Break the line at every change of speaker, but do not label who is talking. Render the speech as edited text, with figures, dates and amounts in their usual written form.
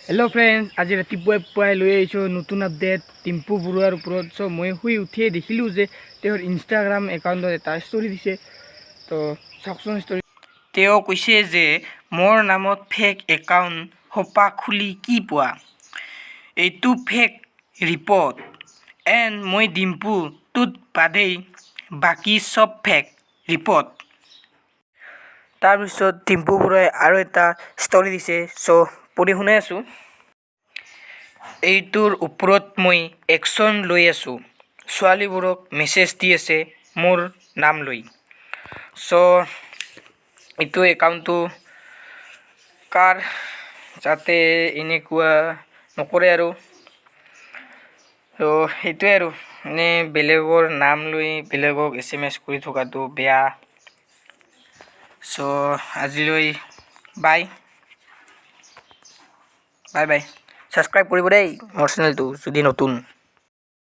Hello' friends, আজি ৰাতিপুৱাই পুৱাই লৈ আহিছোঁ নতুন আপডেট ডিম্পু বৰুৱাৰ ওপৰত। চ' মই শুই উঠিয়ে দেখিলোঁ যে তেওঁৰ ইনষ্টাগ্ৰাম একাউণ্টত এটা ষ্টৰি দিছে। তো চাওকচোন ষ্টৰি। তেওঁ কৈছে যে মোৰ নামত ফেক একাউণ্ট সোপা খুলি কি পোৱা? এইটো ফেক ৰিপৰ্ট এণ্ড মই ডিম্পু টোত বাদেই বাকী চব ফেক ৰিপৰ্ট। তাৰপিছত ডিম্পু বৰুৱাই আৰু এটা ষ্টৰি দিছে। চ' পঢ়ি শুনাই আছোঁ। এইটোৰ ওপৰত মই একশ্যন লৈ আছোঁ। ছোৱালীবোৰক মেছেজ দি আছে মোৰ নাম লৈ। চ' এইটো একাউণ্টটো কাৰ, যাতে এনেকুৱা নকৰে আৰু। ত' সেইটোৱে আৰু, মানে বেলেগৰ নাম লৈ বেলেগক এছএমএছ কৰি থকাটো বেয়া। চ' আজিলৈ বাই বাই বাই। ছাবস্ক্ৰাইব কৰিব দেই মোৰ চেনেলটো যদি নতুন।